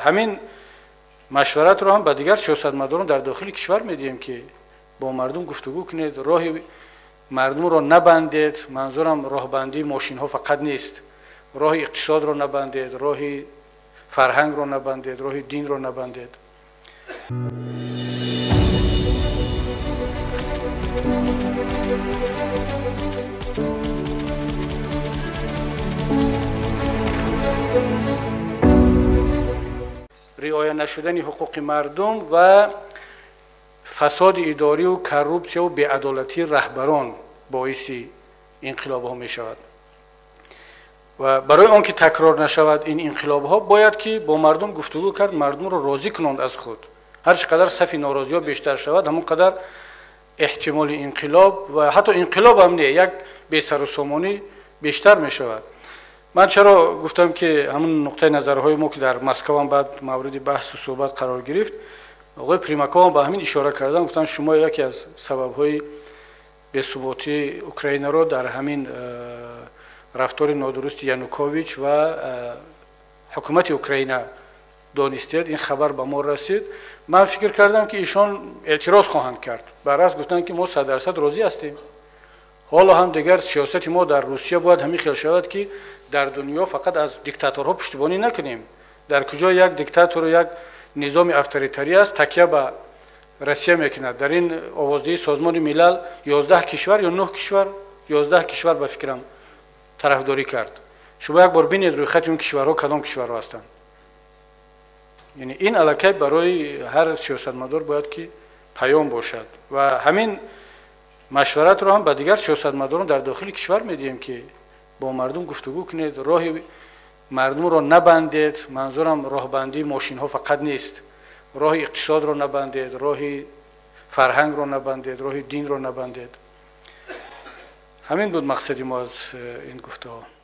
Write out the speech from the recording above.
Ҳамин машваратро ҳам ба дигар сиёсатмадорон дар дохили кишвар медиҳем, ки бо мардум гуфтугӯ кунед, роҳи мардумро набандед. Манзурам роҳбандии мошинҳо фақат нест, роҳи иқтисодро набандед, роҳи фарҳангро набандед, роҳи динро набандед. Риоя нашудани ҳуқуқи мардум ва фасоди идорию коррупсияву беадолатии раҳбарон боиси инқилобҳо мешавад. Ва барои он ки такрор нашавад ин инқилобҳо, бояд ки бо мардум гуфтугӯ кард, мардумро розӣ кунонд аз худ. Ҳар чӣ қадар сафи норозиҳо бештар шавад, ҳамон қадар эҳтимоли инқилоб ва ҳатто инқилоб ҳам не, як бесарусомонӣ бештар мешавад. Ман чаро гуфтам, ки ҳамун нуқтаи назарҳои мо, ки дар Москва ҳам баъд мавриди баҳсу суҳбат қарор гирифт, оғои Примаков ҳам ба ҳамин ишора карданд, гуфтанд шумо яке аз сабабҳои бесуботии Украинаро дар ҳамин рафтори нодурусти Янукович ва ҳукумати Украина донистед. Ин хабар ба мо расид. Ман фикр кардам, ки ишон эътироз хоҳанд кард. Баръакс гуфтанд, ки мо 100% розӣ ҳастем. Ҳоло ҳам дигар сиёсати мо дар Русия бояд ҳамин хел шавад, ки дар дунё фақат аз диктаторҳо пуштибонӣ накунем. Дар куҷо як диктатору як низоми авторитарӣ аст, такя ба Россия мекунад. Дар ин овоздиҳии Созмони Милал 11 кишвар ё 9 кишвар, 11 кишвар ба фикрам тарафдорӣ кард. Шумо як бор бинед рӯйхати он кишварҳо кадом кишварҳо ҳастанд. Яъне ин аллакай барои ҳар сиёсатмадор бояд ки паём бошад. Ва ҳамин машваратро ҳам ба дигар сиёсатмадорон дар дохили кишвар медиҳем, ки бо мардум гуфтугӯ кунед, роҳи мардумро набандед. Манзурам роҳбандии мошинҳо фақат нест, роҳи иқтисодро набандед, роҳи фарҳангро набандед, роҳи динро набандед. Ҳамин буд мақсади мо аз ин гуфтаҳо.